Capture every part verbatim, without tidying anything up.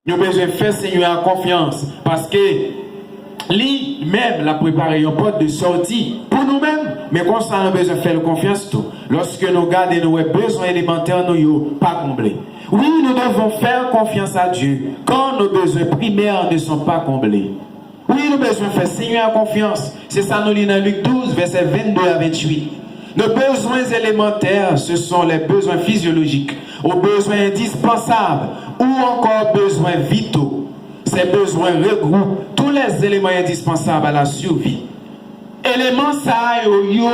Nou bezwen fè Senyè a konfyans, paske li menm l ap prepare yon pòt de sòti pou nou menm. Men konsa nou bezwen fè l konfyans tou. Lòske nou gade, nou wè bezwen elemantè nou yo pa konble. Oui, nous devons faire confiance à Dieu quand nos besoins primaires ne sont pas comblés. Wi, nou bezwen fè Senyè a konfyans. Se sa nou li nan Lik douz, vèsè vennde a venntuit. Nos besoins élémentaires, ce sont les besoins physiologiques, ou bezwen endispansab, ou ankò bezwen vito. Ces besoins regroupent tous les éléments indispensables à la survie. Eleman sa yo, yo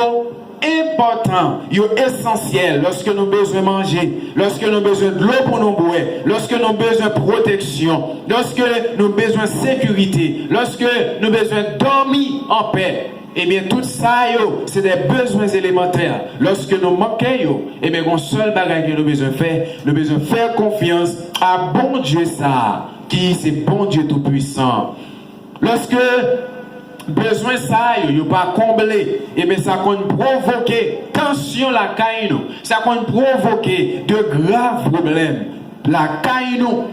enpòtan, yo esansyèl lòske nou bezwen manje, lòske nou bezwen dlo pou nou bwè, lòske nou bezwen pwoteksyon, lòske nou bezwen sekirite, lòske nou bezwen dòmi anpè. Ebyen, tout sa yo, se de bezwen elemantè. Lòske nou manke yo, ebyen, gon sèl bagay ke nou bezwen fè, nou bezwen fè konfyans a Bondye sa a, ki se Bondye Toupwisan. Lòske bezwen sa yo, yo pa konble, ebyen, sa konn pwovoke tansyon lakay nou. Sa konn pwovoke de grav pwoblèm lakay nou.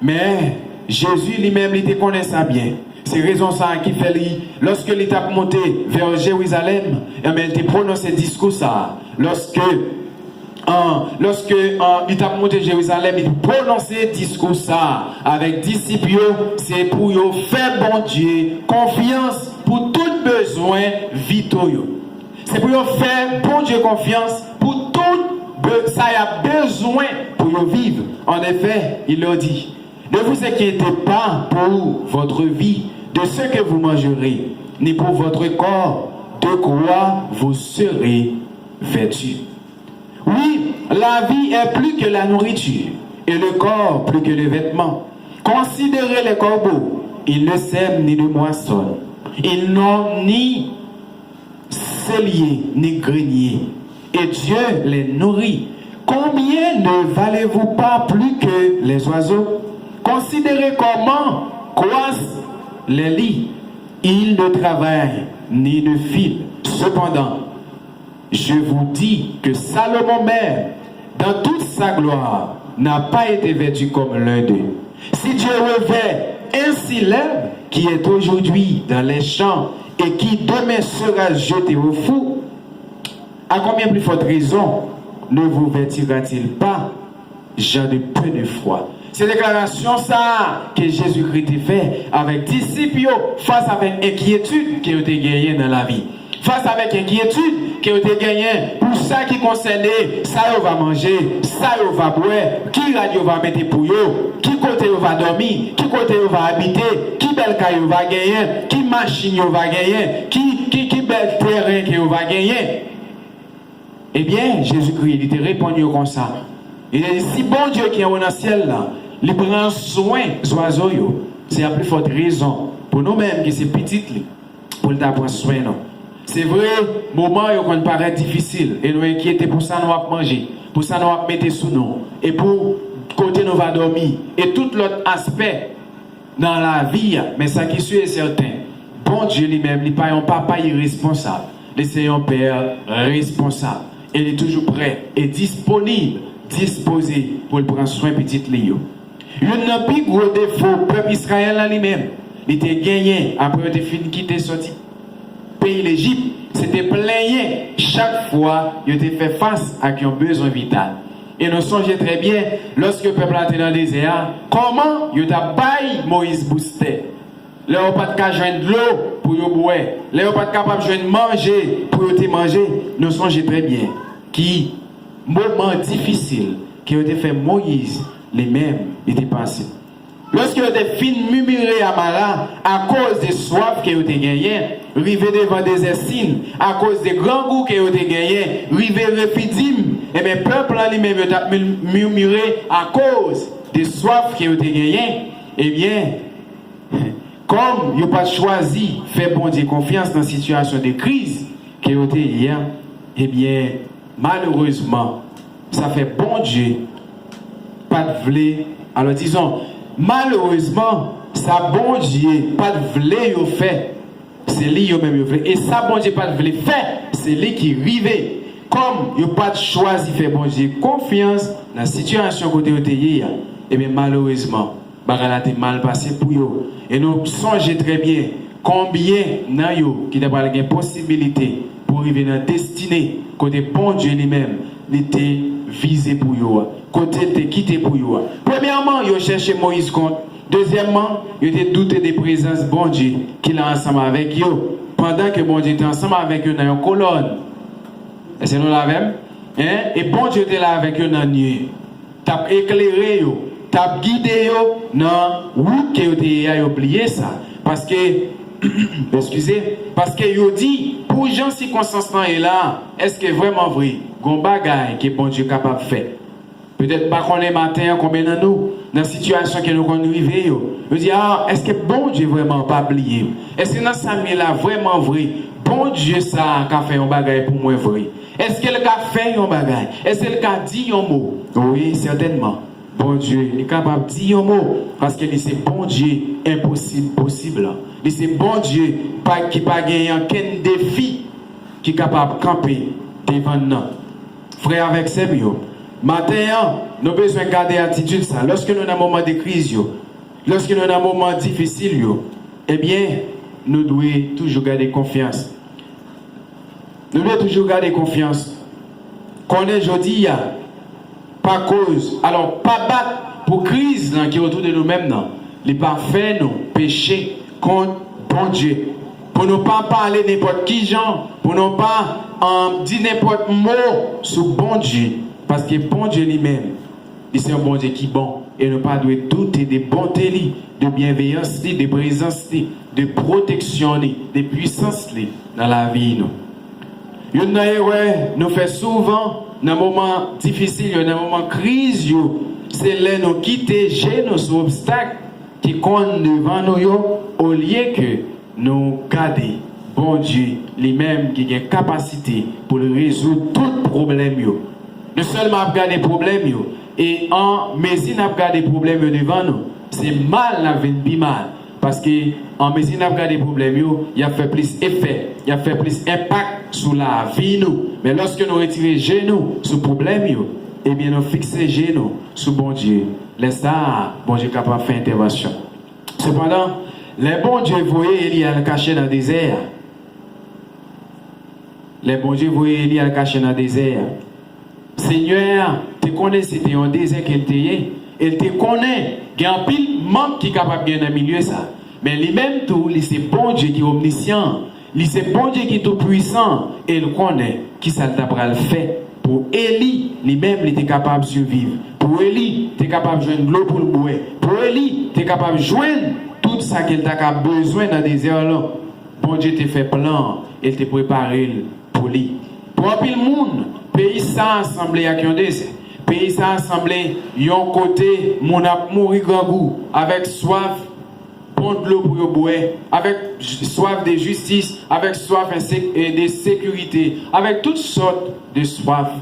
Men, Jezi li menm, li te konnen sa byen. Se rezon sa a ki fè li, lòske li t ap monte vè Jerizalèm, ebyen, li te pwononse diskou sa a. Lòske, an, lòske, an, li t ap monte Jerizalèm, li te pwononse diskou sa a avèk disip yo, se pou yo fè Bondye konfyans pou tout bezwen vito yo. Se pou yo fè Bondye konfyans pou tout be-, sa y ap bezwen pou yo viv. En effet, il leur dit, ne vous inquiétez pas pour votre vie, de ce que vous mangerez, ni pour votre corps, de quoi vous serez vêtus. Oui, la vie est plus que la nourriture, et le corps plus que les vêtements. Considérez les corbeaux, ils ne sèment ni ne moissonnent, ils n'ont ni cellier ni grenier, et Dieu les nourrit. Combien ne valez-vous pas plus que les oiseaux ? Considérez comment croissent les lys. Ils ne travaillent ni ne filent. Cependant, je vous dis que Salomon même, dans toute sa gloire, n'a pas été vêtu comme l'un d'eux. Si Dieu revêt ainsi l'herbe qui est aujourd'hui dans les champs et qui demain sera jetée au four, à combien plus forte raison ne vous vêtira-t-il pas, gens de peu de foi ? Se deklarasyon sa a ke Jezikri te fè avèk disip yo fas avèk enkyetid ke yo te genyen nan lavi. Fas avèk enkyetid ke yo te genyen pou sa ki konsène sa yo va manje, sa yo va bwè, ki rad yo va mete pou yo, ki kote yo va dòmi, ki kote yo va abite, ki bèl kay yo va genyen, ki machin yo va genyen, ki, ki, ki bèl tèren ke yo va genyen. Ebyen, Jezikri, li te reponn yo konsa. Li te di, si Bondye ki anwo nan syèl la, li pran swen zwazo yo, se a pli fòt rezon pou nou menm ki se pitit li, pou l ta pran swen nou. Se vre, moman yo konn parèt difisil e nou enkyete pou sa nou ap manje, pou sa nou ap mete sou nou, e pou kote nou va dòmi, e tout lòt aspè nan lavi a, men sa ki si e sèten, Bondye li menm, li pa yon papa iresponsab. Li se yon pè responsab. E li toujou prè e disponib, dispoze pou l pran swen pitit li yo. Youn nan pi gwo defo pèp Izrayèl la li menm, li te genyen apre yo te fin kite sòti peyi Lejip, se te plenyen chak fwa yo te fè fas ak yon bezwen vital. E nou sonje trè byen, lòske pèp la te nan dezè a, kòman yo t ap bay Moyiz boustè? Lè yo pa t ka jwenn dlo pou yo bwè, lè yo pa t kapab jwenn manje pou yo te manje, nou sonje trè byen ki moman difisil ke yo te fè Moyiz li menm li te pase. Lòske yo te fin mimire a Mara akoz de swaf ke yo te genyen, rive devan dezè Sin akoz de grangou ke yo te genyen, rive Refidim, ebyen, pèp lan li menm yo t ap mil-, mimire akoz de swaf ke yo te genyen. Ebyen, kòm yo pa t chwazi fè Bondye konfyans nan sitiyasyon de kriz ke yo te ye a, ebyen, malerezman, sa fè Bondye pa t vle, alò, dizon, malerezman, sa Bondye pa t vle yo fè, se li yo menm yo vle. E sa Bondye pa t vle fè, se li ki rive. Kòm yo pa t chwazi fè Bondye konfyans nan sitiyasyon kote yo te ye a, ebyen, malerezman, Bagay la te mal pase pou yo. E nou sonje trè byen konbyen nan yo ki ta pral gen posibilite pou rive nan destine kote Bondye li menm li te vize pou yo a, kote l te kite pou yo a. Premyèman, yo chèche Moyiz kont. Dezyèmman, yo te doute de prezans Bondye ki la ansanm avèk yo pandan ke Bondye te ansanm avèk yo nan yon kolòn. Èske nou la avè m? Hein? E Bondye te la avèk yo nan nye. T ap eklere yo, t ap gide yo nan wout ke yo te ye a, yo bliye sa. Paske, eskize, paske yo di, pou jan sikonstans lan ye la, èske vrèman vre, gon bagay ke Bondye kapab fè? Petèt pa konnen maten an konbyen nan nou, nan sitiyasyon ke nou konn rive yo, yo di, a, èske Bondye vrèman pa bliye m? Èske nan sa m ye la vrèman vre, Bondye sa a ka fè yon bagay pou mwen vre? Èske l ka fè yon bagay? Èske l ka di yon mo? Wi, sètènman. Bondye, li kapab di yon mo, paske li se Bondye enposib posib lan. Li se Bondye pa, ki pa genyen ankenn defi ki kapab kanpe devan l nan. Frè avèk sè m yo, maten an, nou bezwen gade atitid sa. Lòske nou nan moman de kriz yo, lòske nou nan moman difisil yo, ebyen, nou dwe toujou gade konfyans. Nou dwe toujou gade konfyans. Konnen jodi a, pa koz, alò, pa bat pou kriz lan ki otou de nou menm nan. Li pa fè nou peche kont Bondye. Pou nou pa pale nenpòt ki jan, pou nou pa, um, di nenpòt mo sou Bondye. Paske Bondye li menm, li se yon Bondye ki bon. E nou pa dwe doute de bonte li, de byenveyans li, de prezans li, de pwoteksyon li, de pwisans li nan lavi nou. Youn nan erè nou fè souvan nan moman difisil yo, nan moman kriz yo, se lè nou kite je nou sou obstak ki konn devan nou yo, olye ke nou gade Bondye li menm ki gen kapasite pou l rezoud tout pwoblèm yo. Nou sèlman ap gade pwoblèm yo, e an mezi n ap gade pwoblèm yo devan nou, se mal n ap vin pi mal. Paske an mezi n ap gade pwoblèm yo, y ap fè plis efè, y ap fè plis enpak sou lavi nou. Men lòske nou retire je nou sou pwoblèm yo, ebyen nou fikse je nou sou Bondye. Lè sa a, Bondye kapab fè entèvansyon. Sepandan, lè Bondye voye Eli al kache nan dezè a, lè Bondye voye Eli al kache nan dezè a, Senyè a te konnen se te yon dezè ke l te ye, e l te konnen gen anpil mank ki kapab gen nan milye sa. Men li menm tou, li se Bondye ki omnisyan an. Li se Bondye ki toupwisan, e l konnen kisa l ta pral fè pou Eli, li menm, li te kapab siviv. Pou Eli te kapab jwenn dlo pou l bwè. Pou Eli te kapab jwenn tout sa ke l ta ka bezwen nan dezè lan. Bondye te fè plan an, e l te prepare l pou li. Pou anpil moun, peyi sa a sanble ak yon dezè. Peyi sa a sanble yon kote moun ap mouri grangou, avèk swaf bon dlo pou yo bwè, avèk j-, swaf de jistis, avèk swaf ensek-, e de sekirite, avèk tout sòt de swaf.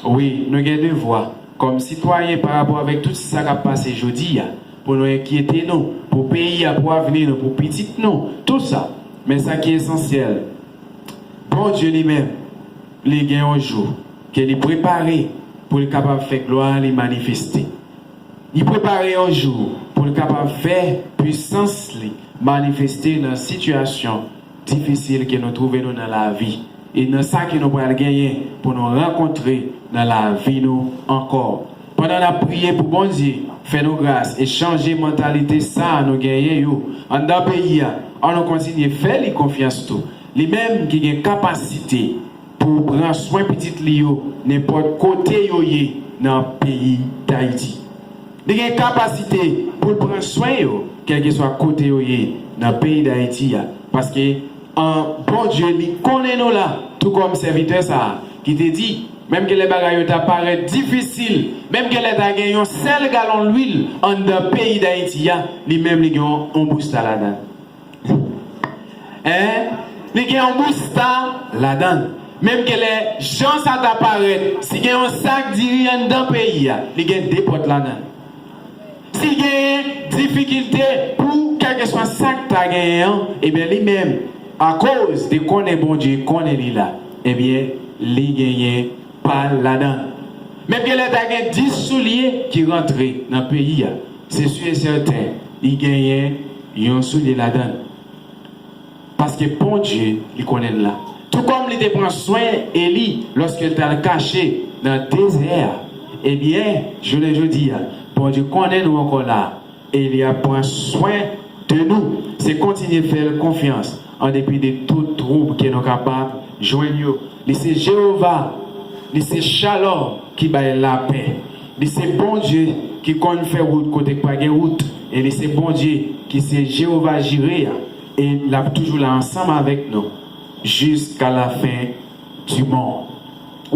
Wi, nou gen devwa kòm sitwayen pa rapò avèk tout sa k ap pase jodi a, pou nou enkyete nou, pou peyi a, pou avni nou, pou pitit nou, tout sa. Men sa ki esansyèl, Bondye li menm, li gen yon jou ke li prepare pou l kapab fè glwa li manifeste. Li prepare yon jou pou l kapab fè pwisans li manifeste nan sitiyasyon difisil ke nou twouve nou nan lavi, e nan sa ke nou pral genyen pou nou rankontre nan lavi nou ankò. Pandan n ap priye pou Bondye fè nou gras e chanje mantalite sa a nou genyen yo anndan peyi a, ann nou kontinye fè li konfyans tou. Li menm ki gen kapasite pou pran swen pitit li yo nenpòt kote yo ye nan peyi Dayiti. Li gen kapasite pou l pran swen yo, kèlkeswa kote yo ye nan peyi Dayiti a. Paske, an, Bondye, li konnen nou la, tou kòm sèvitè sa a, ki te di, menm ke lè bagay yo ta parèt difisil, menm ke lè ta gen yon sèl galon lwil anndan peyi Dayiti a, li menm li gen yon, yon bousta ladan l. Hein? Li gen yon bousta ladan l. Menm ke lè jan sa ta parèt, si gen yon sak diri anndan peyi a, li gen de pòt ladan l. Si genyen difikilte pou kèlkeswa sa k ta genyen an, ebyen li menm, akoz li konnen Bondye konnen li la, ebyen li genyen pa l ladan l. Menm ke lè ta gen dis soulye ki rantre nan peyi a, Se si e sèten, li genyen yon soulye ladan l. Paske Bondye, li konnen l la. Tou kòm li te pran swen Eli lòske l t al kache nan dezè a, ebyen, jounen jodi a, Bondye konnen nou ankò la. E li ap pran swen de nou. Se kontinye fè l konfyans an depi de tout twoub ke nou kapab jwenn yo. Li se Jewova, li se Shalom ki bay lapè. Li se Bondye ki konn fè wout kote k pa gen wout. E li se Bondye ki se Jewova Jire a. E l ap toujou la ansanm avèk nou jiska lafen di mond.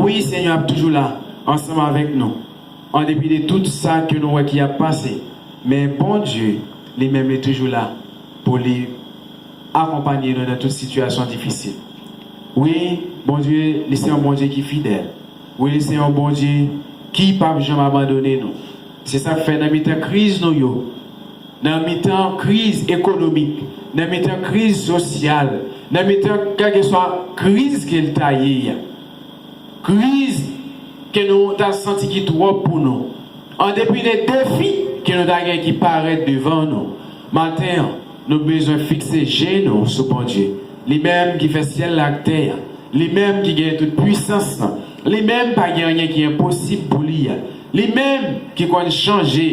Wi, Senyè ap toujou la ansanm avèk nou. An depi de tout sa ke nou wè ki ap pase, men Bondye, li menm, li toujou la pou li akonpanye nou nan tout sitiyasyon difisil. Wi, Bondye, li se yon Bondye ki fidèl. Wi, li se yon Bondye ki p ap janm abandone nou. Se sa k fè nan mitan kriz nou yo, nan mitan kriz ekonomik, nan mitan kriz sosyal, nan mitan kèlkeswa kriz ke l ta ye a, kriz ke nou ta santi ki twòp pou nou, an depi de defi ke nou ta gen ki parèt devan nou, maten an, nou bezwen fikse je nou sou Bondye, li menm ki fè syèl la ak tè a, li menm ki gen tout pwisans lan, li menm pa gen anyen ki enposib pou li a, li menm ki konn chanje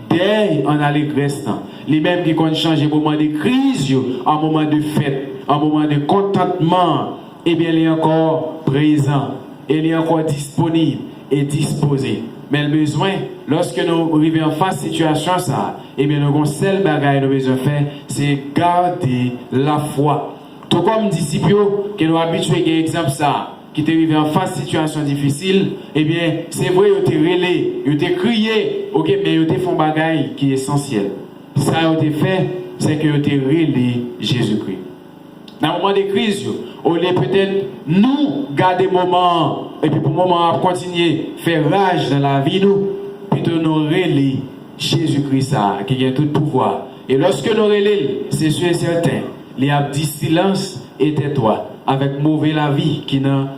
dèy an alegrès lan, li menm ki konn chanje moman de kriz yo an moman de fèt, an moman de kontantman, ebyen, li ankò prezan e li ankò disponib e dispoze. Men l bezwen, lòske nou rive anfas sitiyasyon sa a, ebyen, nou gon sèl bagay nou bezwen fè, se gade lafwa. Tou kòm disip yo, ke nou abitye gen egzanp sa a, ki te rive anfas sitiyasyon difisil, ebyen, se vre, yo te rele, yo te kriye, oke, men yo te fè yon bagay ki esansyèl. Sa yo te fè, se ke yo te rele Jezikri. Nan moman de kriz yo, olye petèt nou gade moman an, epi pou moman an ap kontinye fè raj nan lavi nou, pito nou rele Jezikri sa a ki gen tout pouvwa. E lòske nou rele l, se si e sèten, li ap di silans e tètwa avèk move lavi ki nan,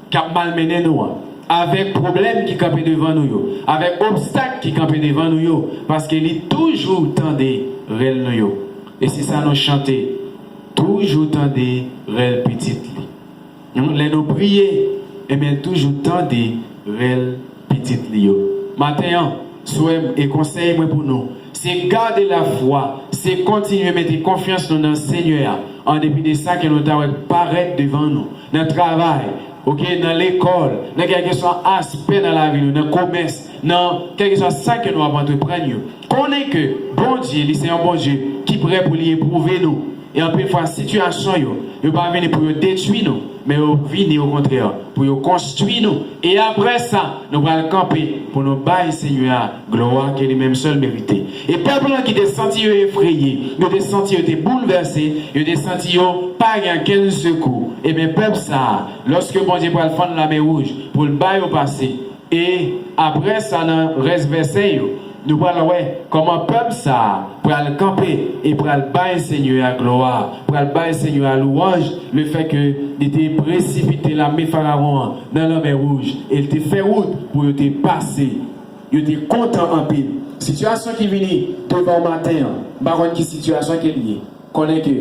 k ap malmennen nou an, avèk pwoblèm ki kanpe devan nou yo, avèk obstak ki kanpe devan nou yo, paske li toujou tande rèl nou yo. E se sa nou chante, toujou tande rèl pitit li. Lè nou priye, ebyen, toujou tande rèl pitit li yo. Maten an, swè m e konsèy mwen pou nou, se gade lafwa, se kontinye mete konfyans nou nan Senyè a, an depi de sa ke nou ta wè parèt devan nou, nan travay, oke, nan lekòl, nan kèlkeswa aspè nan lavi nou, nan komès, nan kèlkeswa sa ke nou ap antreprann yo. Konnen ke Bondye, li se yon Bondye ki prè pou li epwouve nou. E anpil fwa, sitiyasyon yo, yo pa vini pou yo detwi nou, men yo vini, okontrè, pou yo konstwi nou. E apre sa, nou pral kanpe pou nou bay Senyè a glwa ke li menm sèl merite. E pèp lan ki te santi yo efreye, yo te santi yo te boulvèse, yo te santi yo pa gen okenn sekou. Ebyen, pèp sa a, lòske Bondye pral fann Lamè Wouj pou l ba yo pase, e apre sa, nan rès vèsè yo, nou pral wè kòman pèp sa a pral kanpe e pral bay Senyè a glwa, pral bay Senyè a lwanj, lefètke li te presipite lame Farawon an nan Lanmè Wouj, e l te fè wout pou yo te pase. Yo te kontan anpil. Sitiyasyon ki vini devan w maten an, m pa konn ki sitiyasyon ke l ye. Konnen ke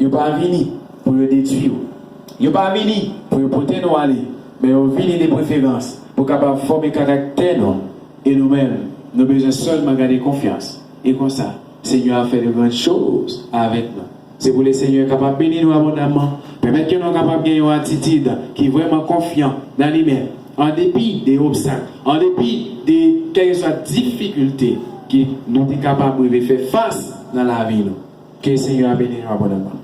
yo pa vini pou yo detwi w. Yo pa vini pou yo pote nou ale, men yo vini de preferans pou kapab fòme karaktè nou. E nou menm, nou bezwen sèlman gade konfyans. E konsa, Senyè a fè de grann choz avèk nou. Se pou Lesenyè kapab beni nou abondamman, pèmèt ke nou kapab gen yon atitid ki vrèman konfyan nan li menm, an depi de obstak, an depi de kèlkeswa difikilte ke nou te kapab rive fè fas nan lavi nou. Ke Senyè a beni nou abondamman.